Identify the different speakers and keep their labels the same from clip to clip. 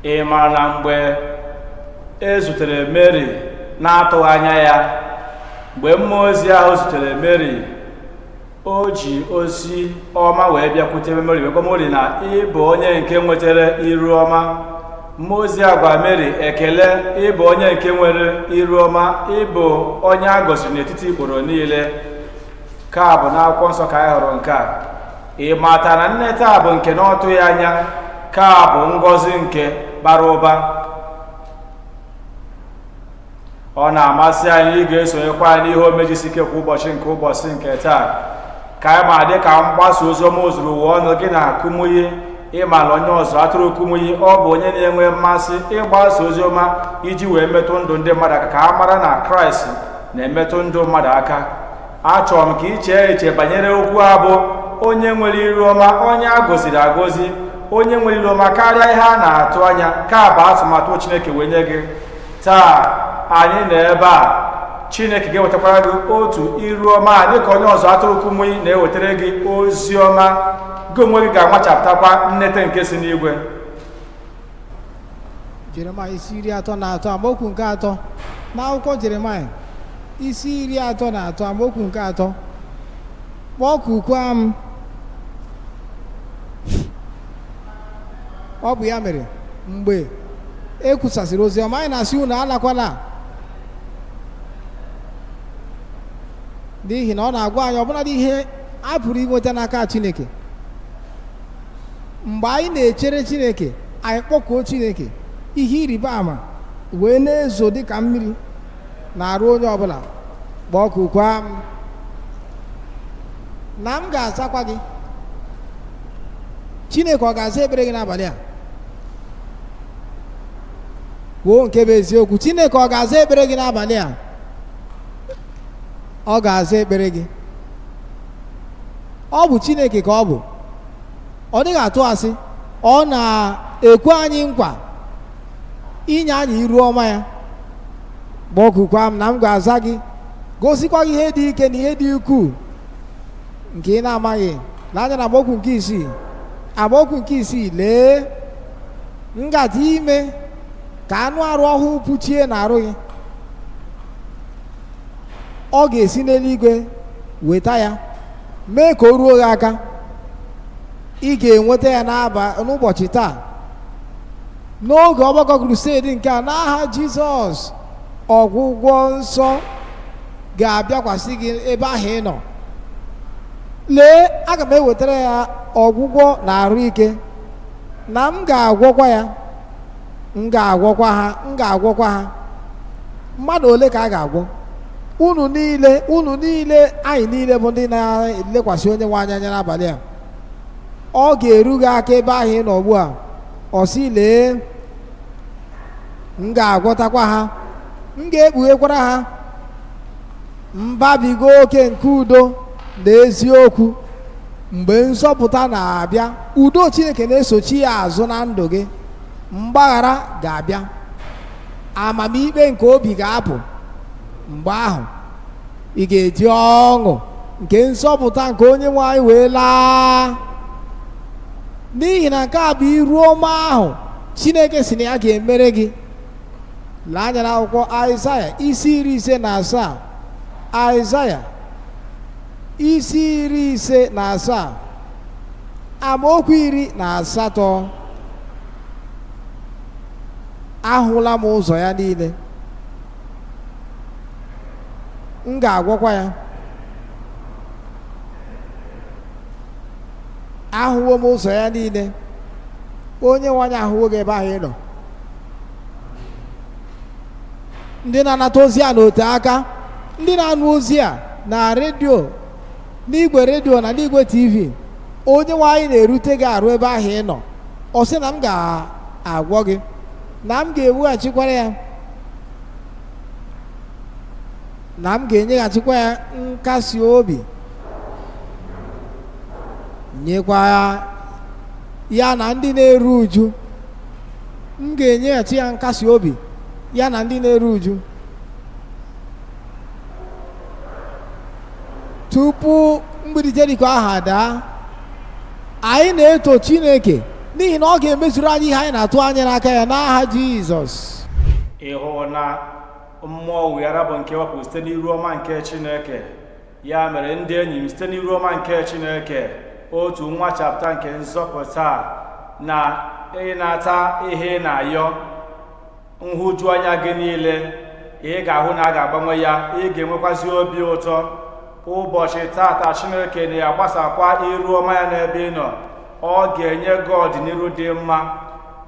Speaker 1: Ị mara na mgbe e zutere Meri na-atụghị anya ya, mgbe mmụọ ozi ahụ zutere Meri, o ji ozi ọma wee bịakwute Meri wee gwa Meri na ị bụ onye nke nwetara iru ọma. Mmụọ ozi a gwa Meri, ekele, ị bụ onye nke nwere iru ọma, ị bụ onye a gọziri n'etiti ikporo niile. Ka bụ n'akwụkwọ nsọ ka anyị hụrụ nke a. Ị mata na nneta a bụ nke na ọ tụghị anya, ka bụ ngọzi nke bara ụba. Ọ na-amasị anyị ị ga-esonyekwa anyị n'ihe omejisike kwa ụbọchị nke ụbọchị nke taa, ka anyị ma dị ka mgbasa ozi ọma ozuru ụwa ọnụ gị na Kumuyi. Ịma na onye ọzụ atụrụ Kumuyi, ọ bụ onye na-enwe mmasị ịgbasa ozi ọma iji wee metụ ndụ ndị mmadụ aka, ka a mara na Kraịst na-emetụ ndụ mmadụ aka. Achọrọ m ka ị chee eche banyere okwu a bụ onye nwere iru ọma, onye a gọziri agọzi, onye nwere iru ọma karịa ihe a na-atụ anya. Ka bụ atụmatụ Chineke wee nye gị taa. Anyị nọ ebe a, Chineke ga-ewetakwara gị otu iru ọma dịka onye ọzụ atụrụ Kumuyi na-ewetara gị ozi ọma. Gị onwe gị ga-amachapụtakwa nnete nke si n'igwe.
Speaker 2: Jeremaya isi 33 amaokwu nke 3. N'akwụkwọ Jeremaya isi 33 amaokwu nke 3, kpọkukwa m. Ọ bụ ya mere mgbe e kwusasịrị ozi ọma, anyị na-asị unu alakwala, n'ihi na ọ na-agwa anyị ọbụladị ihe a pụrụ inweta n'aka Chineke. Mgbe anyị na-echere Chineke, anyị kpọkuo Chineke, ihe ịrịba ama wee na-ezo dịka mmiri na-arụ onye ọbụla. Kpọkukwa m na m ga-azakwa gị. Chineke ọ ga-aza ekpere gị n'abalị a? Kwuo nke bụ eziokwu. Chineke ọ ga-aza ekpere gị n'abalị a? Ọ ga-aza ekpere gị. Ọ bụ Chineke ka ọ bụ. Ọ dịghị atụ asị. Ọ na-ekwe anyị nkwa inye anyị iru ọma ya. Kpọkukwa m na m ga-aza gị, gosikwa gị ihe dị ike na ihe dị ukwuu nke ị na-amaghị. Lee anya na amaokwu nke 6. Amaokwu nke 6, lee, m gaje ime ka anụ arụ ọhụụ puchie n'arụ gị. Ọ ga-esi n'eluigwe weta ya, mee ka o ruo gị aka. Ị ga-enweta ya n'ụbọchị taa, n'oge ọgbakọ crusade nke a. N'aha Jizọs, ọgwụgwọ nsọ ga-abịakwasị gị ebe ahụ ị nọ. Lee, aga m ewetara ya ọgwụgwọ na arụ ike, na m ga-agwọkwa ya, m ga-agwọkwa ha, m ga-agwọkwa ha. Mmadụ ole ka a ga-agwọ? Unu niile, unu niile, anyị niile bụ ndị na-elekwasị onye nwe anyị anya n'abalị a. Ọ ga-eru gị aka ebe ahụ ị nọ ugbu a. Ọ sị, lee, m ga-agwọtakwa ha, m ga-ekpughekwara ha mbabiga oke nke udo na eziokwu. Mgbe nzọpụta na-abịa, udo Chineke na-esochi ya azụ na ndụ gị. Mgbaghara ga-abịa, amamikpe nke obi ga-apụ. Mgbe ahụ ị ga-eji ọṅụ nke nzọpụta nke onye nwe anyị wee laa, n'ihi na nke a bụ iru ọma ahụ Chineke sị na ya ga-emere gị. Lee anya n'akwụkwọ Aịzaya isi 57. Aịzaya isi 57 amaokwu 18. Ahụla m ụzọ ya niile, m ga-agwọkwa ya. Ahụwo m ụzọ ya niile. Onye nwe anyị ahụwo gị ebe ahụ ị nọ. Ndị na-anata ozi a n'ote aka, ndị na-anụ ozi a na redio, n'igwe redio na n'igwe TV, onye nwe anyị na-erute gị arụ ebe ahụ ị nọ. Ọ sị na m ga-agwọ gị, na m ga-eweghachikwara ya, na m ga-enyeghachikwa ya nkasi obi, nyekwa ya na ndị na-eru uju. M ga-enyeghachi ya nkasi obi, ya na ndị na-eru uju. Tupu mgbidi Jeriko ahụ adaa, anyị na-eto Chineke. N'ihi na ọ ga-emezuru anyị ihe anyị na-atụ anya n'aka ya, n'aha Jizọs.
Speaker 1: Ịhụ na mmụọ weghara bụ nke wepụ site n'iru ọma nke Chineke. Ya mere, ndị enyi m, site n'iru ọma nke Chineke, otu nwa chapter nke nzọpụta na ịnata ihe ị na-ayọ, nhụju anya gị niile, ị ga-ahụ na a ga-agbanwe ya. Ị ga-enwekwazi obi ụtọ ụbọchị tata. Chineke na-agbasakwa iru ọma ya n'ebe ị nọ. Ọ ga-enye gị ọdịnihu dị mma.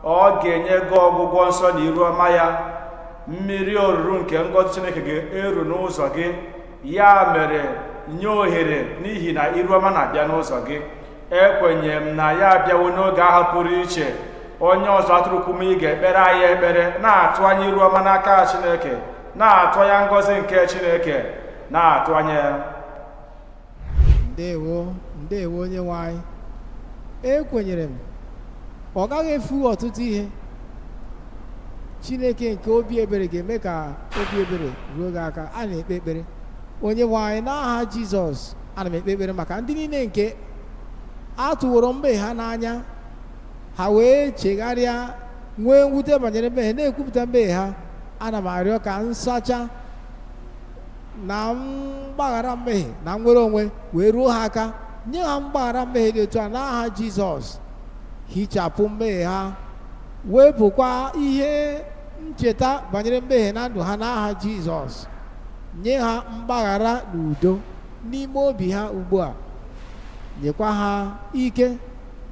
Speaker 1: Ọ ga-enye gị ọgwụgwọ nsọ na iru ọma ya. Mmiri oruru nke ngọzi Chineke ga-eru n'ụzọ gị. Ya mere, nye ohere, n'ihi na iru ọma na-abịa n'ụzọ gị. Ekwenye m na ya abịawo n'oge ahụ pụrụ iche. Onye ọzọ atụrụkwum, ị ga-ekpere anyị ekpere, na-atụ anya iru ọma n'aka Chineke, na-atụ anya ngọzi nke Chineke, na-atụ anya ya.
Speaker 2: Ndewo, ndewo, onye nwe anyị. Ekwenyere m, ọ gaghị efu ọtụtụ ihe. Chineke nke obi ebere ga-eme ka obi ebere ruo gị aka. A na-ekpe ekpere. Onye nwe anyị, n'aha Jizọs, ana m ekpe ekpere maka ndị niile nke a tụworo mmehie ha n'anya, ha wee chegharịa, nwee mwute banyere mmehie, na-ekwupụta mmehie ha. Ana m arịọ ka nsacha na mgbaghara mmehie na nnwere onwe wee ruo ha aka. Nye ha mgbaghara mmehie dị otu a n'aha Jizọs. Hichapụ mmehie ha, wepụkwa ihe ncheta banyere mmehie na ndụ ha n'aha Jizọs. Nye ha mgbaghara na udo n'ime obi ha ugbu a. Nyekwa ha ike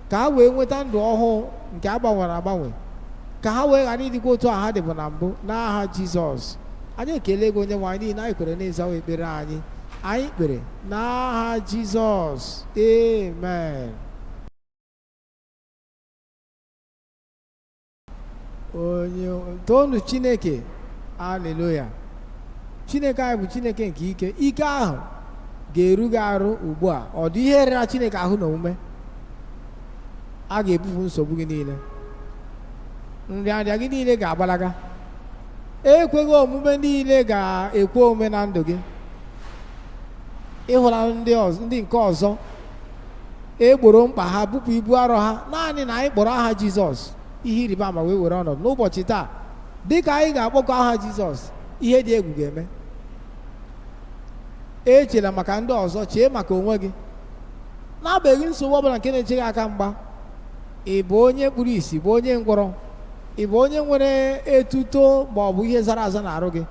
Speaker 2: ka ha wee nweta ndụ ọhụụ nke a gbanwere agbanwe, ka ha wee ghara ịdịkwa otu a ha dịbụ na mbụ, n'aha Jizọs. Anyị ekele gị, onye nwe anyị, n'ihi na anyị kwere n'ịzawa ekpere anyị. Anyị kpere n'aha Jizọs, amen. Onye toonu Chineke! Aleluya! Chineke anyị bụ Chineke nke ike. Ike ahụ ga-eru gị arụ ugbu a. Ọ dị ihe rịara Chineke ahụ n'omume? A ga-ebupụ nsogbu gị niile, nrịanrịa gị niile ga-agbalaga, ekweghị omume niile ga-ekwe omume na ndụ gị. Ịhụla ndị ọzọ, ndị nke ọzọ egboro mkpa ha, bupụ ibu arọ ha, naanị na anyị kpọrọ aha Jizọs. Ihe ịrịba ama wee were ọnọdụ n'ụbọchị taa. Dịka anyị ga-akpọkọ aha Jizọs, ihe dị egwu ga-eme. Echela maka ndị ọzọ, chee maka onwe gị. N'agbanyeghị nsogbu ọbụla nke na-eche gị aka mgba, ị bụ onye kpuru ìsì, bụ onye ngwọrọ, ị bụ onye nwere etuto ma ọ bụ ihe zara aza n'arụ gị,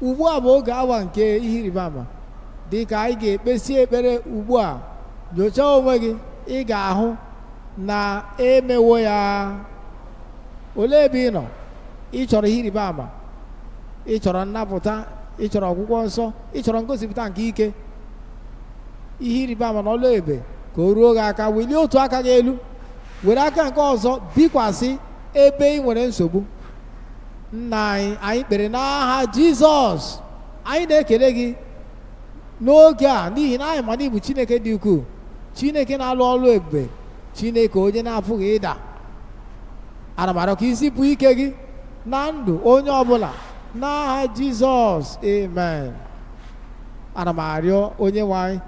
Speaker 2: ugbu a bụ oge awa nke ihe ịrịba ama. Dị ka anyị ga-ekpesi ekpere ugbu a, nyochaa onwe gị, ị ga-ahụ na emewo ya. Olee ebe ị nọ? Ị chọrọ ihe ịrịba ama, ị chọrọ nnapụta, ị chọrọ ọgwụgwọ nsọ, ị chọrọ ngosipụta nke ike, ihe ịrịba ama na ọlụ ebube ka o ruo gị aka. Welie otu aka gị elu, were aka nke ọzọ bikwasị ebe ị nwere nsogbu. Nna anyị, anyị kpere n'aha Jizọs. Anyị na-ekele gị n'oge a, n'ihi na anyị ma na ị bụ Chineke dị ukwuu, Chineke na-alụ ọlụ ebube, Chineke onye na-apụghị ịda. Ana m arịọ ka izipụ ike gị na ndụ onye ọbụla n'aha Jizọs, amen. Ana m arịọ, onye nwe anyị,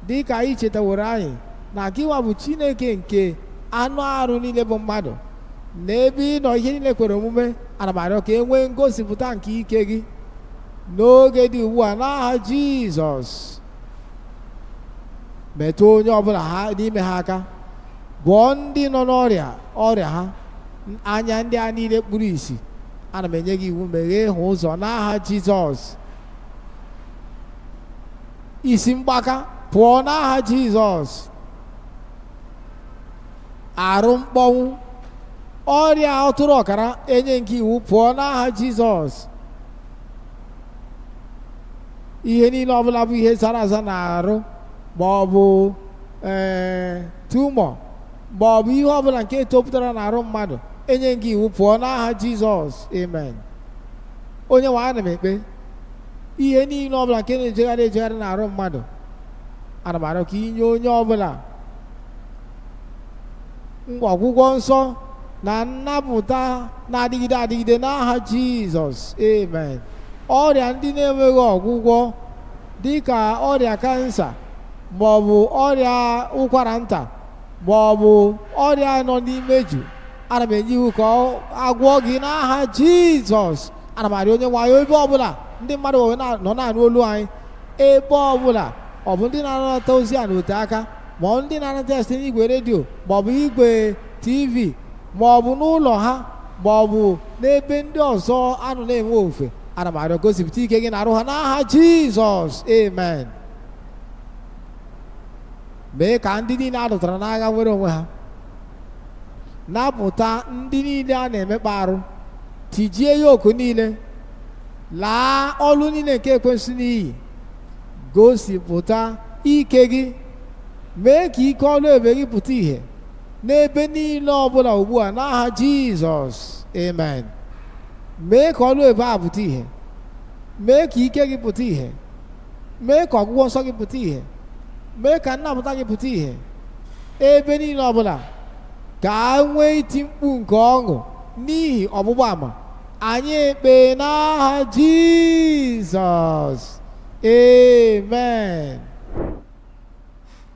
Speaker 2: dị ka anyị chetaworo anyị na gịwa bụ Chineke nke anụ arụ niile bụ mmadụ, na ebe ị nọ ihe niile kwere omume. Ana m arịọ ka e nwee ngosipụta nke ike gị n'oge dị ugbu a n'aha Jizọs. Metụ onye ọbụla ha n'ime ha aka. Gwọọ ndị nọ n'ọrịa ọrịa ha. Anya ndị a niile kpuru ìsì, ana m enye gị iwu, meghee ha ụzọ n'aha Jizọs. Isi mgbaka pụọ n'aha Jizọs. Arụ mkpọnwụ, ọrịa ọtụrụ ọkara, enye nke iwu, pụọ n'aha Jizọs. Ihe niile ọbụla bụ ihe zara aza na arụ, ma ọ bụ tumor, ma ọ bụ ihe ọbụla nke topụtara n'arụ mmadụ, enye gị iwu, pụọ n'aha Jizọs, amen. Onye nwe, ana m ekpe, ihe niile ọbụla nke na-ejegharị ejegharị n'arụ mmadụ, ana m arịọ ka inye onye ọbụla ọgwụgwọ nsọ na nnapụta na-adịgide adịgide n'aha Jizọs, amen. Ọrịa ndị na-enweghị ọgwụgwọ, dịka ọrịa kansa ma ọ bụ ọrịa ụkwara nta. Ma ọ bụ ọrịa nọ n'imeju, ana m enye iwu ka ọ agwọ gị n'aha Jizọs. Ana m arịọ Onye nwe anyị, ebe ọbụla ndị mmadụ nọ na-anụ olu anyị, ebe ọbụla ọ bụ ndị na-anata ozi a n'ote aka, ma ọ ndị na-anata ya site n'igwe redio, ma ọ bụ igwe TV, ma ọ bụ n'ụlọ ha, ma ọ bụ n'ebe ndị ọzọ anụ na-enwe ofe, ana m arịọ, gosipụta ike gị na-arụ ha n'aha Jizọs. Amen. Mee ka ndị niile a dọtara n'agha nwere onwe ha. Napụta ndị niile a na-emekpa arụ. Tijie yoku niile. Laa ọlụ niile nke ekwensu n'iyi. Gosipụta ike gị. Mee ka ike ọlụ ebube gị pụta ìhè n'ebe niile ọbụla ugbu a n'aha Jizọs. Amen. Mee ka ọlụ ebube a pụta ìhè. Mee ka ike gị pụta ìhè. Mee ka ọgwụgwọ nsọ gị pụta ìhè. Mee ka nnapụta gị pụta ìhè ebe niile ọbụla, ka a nwee iti mkpu nke ọṅụ n'ihi ọgbụgba ama anyị. Ekpe n'aha Jizọs. Amen.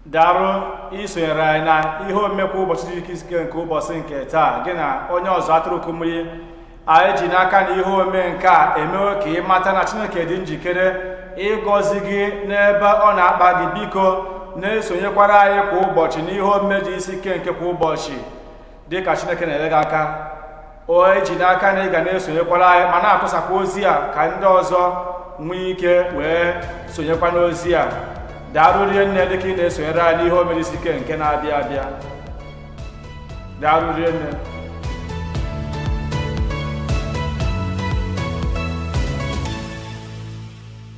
Speaker 1: Darụ isonyere anyị na ihe omume kwa ụbọchị dị ike nke ụbọchị nke taa, gị na onye ọzọ atụrụ Kumuyi. Anyị ji n'aka na ihe omume nke a emewo ka ị mata na Chineke dị njikere ịgọzi gị n'ebe ọ na-akpa gị. Biko, na-esonyekwara anyị kwa ụbọchị n'ihe omume dị isi ike nke kwa ụbọchị, dị ka Chineke na-ele gị aka. O eji n'aka na ị ga na-esonyekwara anyị ma na-atụsakwa ozi a ka ndị ọzọ nwee ike wee sonyekwa n'ozi a. Daalụ rie nne dịka ị na-esonyere anyị n'ihe omume isi ike nke na-abịa abịa. Daalụ rie nne.